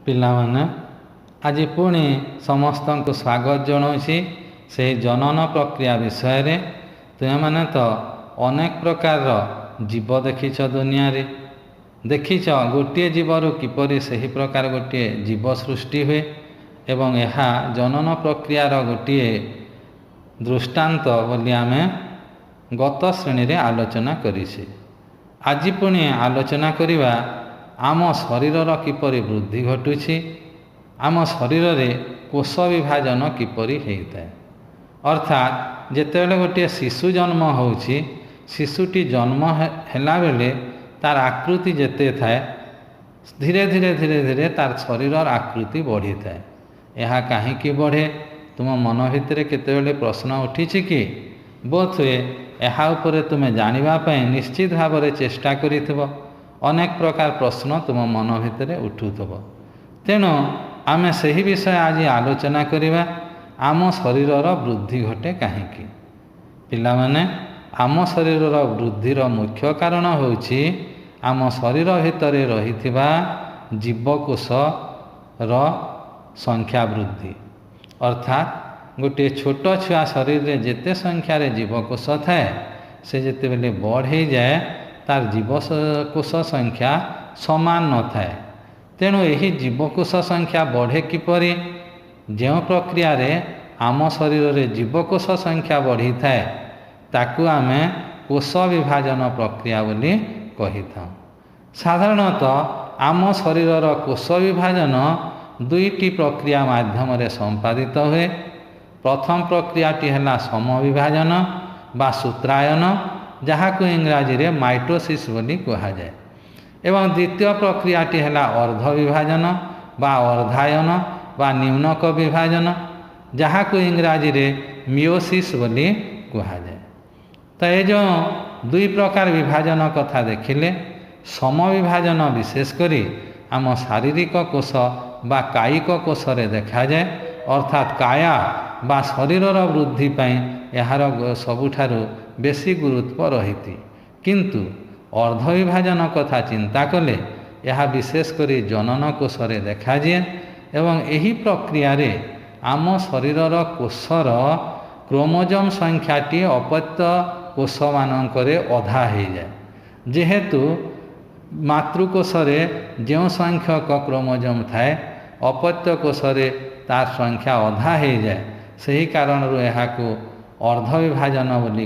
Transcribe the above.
ପିଲାମାନେ, ଆଜି ପୁଣି ସମସ୍ତଙ୍କୁ ସ୍ୱାଗତ ଜଣାଉଛି ସେହି ଜନନ ପ୍ରକ୍ରିୟା ବିଷୟରେ। ତୁମେମାନେ ତ ଅନେକ ପ୍ରକାରର ଜୀବ ଦେଖିଛ ଦୁନିଆରେ। ଦେଖିଛ ଗୋଟିଏ ଜୀବରୁ କିପରି ସେହି ପ୍ରକାର ଗୋଟିଏ ଜୀବ ସୃଷ୍ଟି ହୁଏ ଏବଂ ଏହା ଜନନ ପ୍ରକ୍ରିୟାର ଗୋଟିଏ ଦୃଷ୍ଟାନ୍ତ ବୋଲି ଆମେ ଗତ ଶ୍ରେଣୀରେ ଆଲୋଚନା କରିଛେ। ଆଜି ପୁଣି ଆଲୋଚନା କରିବା ଆମ ଶରୀରର କିପରି ବୃଦ୍ଧି ଘଟୁଛି, ଆମ ଶରୀରରେ କୋଷ ବିଭାଜନ କିପରି ହେଇଥାଏ। ଅର୍ଥାତ୍ ଯେତେବେଳେ ଗୋଟିଏ ଶିଶୁ ଜନ୍ମ ହେଉଛି, ଶିଶୁଟି ଜନ୍ମ ହେଲା ବେଳେ ତାର ଆକୃତି ଯେତେ ଥାଏ, ଧୀରେ ଧୀରେ ଧୀରେ ଧୀରେ ତାର ଶରୀରର ଆକୃତି ବଢ଼ିଥାଏ। ଏହା କାହିଁକି ବଢ଼େ, ତୁମ ମନ ଭିତରେ କେତେବେଳେ ପ୍ରଶ୍ନ ଉଠିଛି କି? ବୋଧହୁଏ ଏହା ଉପରେ ତୁମେ ଜାଣିବା ପାଇଁ ନିଶ୍ଚିତ ଭାବରେ ଚେଷ୍ଟା କରିଥିବ। ଅନେକ ପ୍ରକାର ପ୍ରଶ୍ନ ତୁମ ମନ ଭିତରେ ଉଠୁଥିବ। ତେଣୁ ଆମେ ସେହି ବିଷୟ ଆଜି ଆଲୋଚନା କରିବା, ଆମ ଶରୀରର ବୃଦ୍ଧି ଘଟେ କାହିଁକି? ପିଲାମାନେ, ଆମ ଶରୀରର ବୃଦ୍ଧିର ମୁଖ୍ୟ କାରଣ ହେଉଛି ଆମ ଶରୀର ଭିତରେ ରହିଥିବା ଜୀବକୋଷର ସଂଖ୍ୟା ବୃଦ୍ଧି। ଅର୍ଥାତ୍ ଗୋଟିଏ ଛୋଟ ଛୁଆ ଶରୀରରେ ଯେତେ ସଂଖ୍ୟାରେ ଜୀବକୋଷ ଥାଏ, ସେ ଯେତେବେଳେ ବଡ଼ ହେଇଯାଏ ତାର ଜୀବକୋଷ ସଂଖ୍ୟା ସମାନ ନଥାଏ। ତେଣୁ ଏହି ଜୀବକୋଷ ସଂଖ୍ୟା ବଢ଼େ କିପରି? ଯେଉଁ ପ୍ରକ୍ରିୟାରେ ଆମ ଶରୀରରେ ଜୀବକୋଷ ସଂଖ୍ୟା ବଢ଼ିଥାଏ, ତାକୁ ଆମେ କୋଷ ବିଭାଜନ ପ୍ରକ୍ରିୟା ବୋଲି କହିଥାଉ। ସାଧାରଣତଃ ଆମ ଶରୀରର କୋଷ ବିଭାଜନ ଦୁଇଟି ପ୍ରକ୍ରିୟା ମାଧ୍ୟମରେ ସମ୍ପାଦିତ ହୁଏ। ପ୍ରଥମ ପ୍ରକ୍ରିୟାଟି ହେଲା ସମବିଭାଜନ ବା ସୂତ୍ରାୟନ, ଯାହାକୁ ଇଂରାଜୀରେ ମାଇଟୋସିସ୍ ବୋଲି କୁହାଯାଏ, ଏବଂ ଦ୍ୱିତୀୟ ପ୍ରକ୍ରିୟାଟି ହେଲା ଅର୍ଦ୍ଧ ବିଭାଜନ ବା ଅର୍ଦ୍ଧାୟନ ବା ନ୍ୟୁନକ ବିଭାଜନ, ଯାହାକୁ ଇଂରାଜୀରେ ମିଓସିସ୍ ବୋଲି କୁହାଯାଏ। ତ ଏ ଯେଉଁ ଦୁଇ ପ୍ରକାର ବିଭାଜନ କଥା ଦେଖିଲେ, ସମବିଭାଜନ ବିଶେଷ କରି ଆମ ଶାରୀରିକ କୋଷ ବା କାୟିକ କୋଷରେ ଦେଖାଯାଏ। ଅର୍ଥାତ୍ କାୟା ବା ଶରୀରର ବୃଦ୍ଧି ପାଇଁ ଏହାର ସବୁଠାରୁ ବେଶୀ ଗୁରୁତ୍ୱ ରହିଛି। କିନ୍ତୁ ଅର୍ଦ୍ଧ ବିଭାଜନ କଥା ଚିନ୍ତା କଲେ ଏହା ବିଶେଷ କରି ଜନନ କୋଷରେ ଦେଖାଯାଏ ଏବଂ ଏହି ପ୍ରକ୍ରିୟାରେ ଆମ ଶରୀରର କୋଷର କ୍ରୋମୋଜୋମ୍ ସଂଖ୍ୟାଟି ଅପତ୍ୟ କୋଷମାନଙ୍କରେ ଅଧା ହେଇଯାଏ। ଯେହେତୁ ମାତୃକୋଷରେ ଯେଉଁ ସଂଖ୍ୟକ କ୍ରୋମୋଜୋମ୍ ଥାଏ, ଅପତ୍ୟ କୋଷରେ ତାର ସଂଖ୍ୟା ଅଧା ହେଇଯାଏ, ସେହି କାରଣରୁ ଏହାକୁ ଅର୍ଦ୍ଧ ବିଭାଜନ ବୋଲି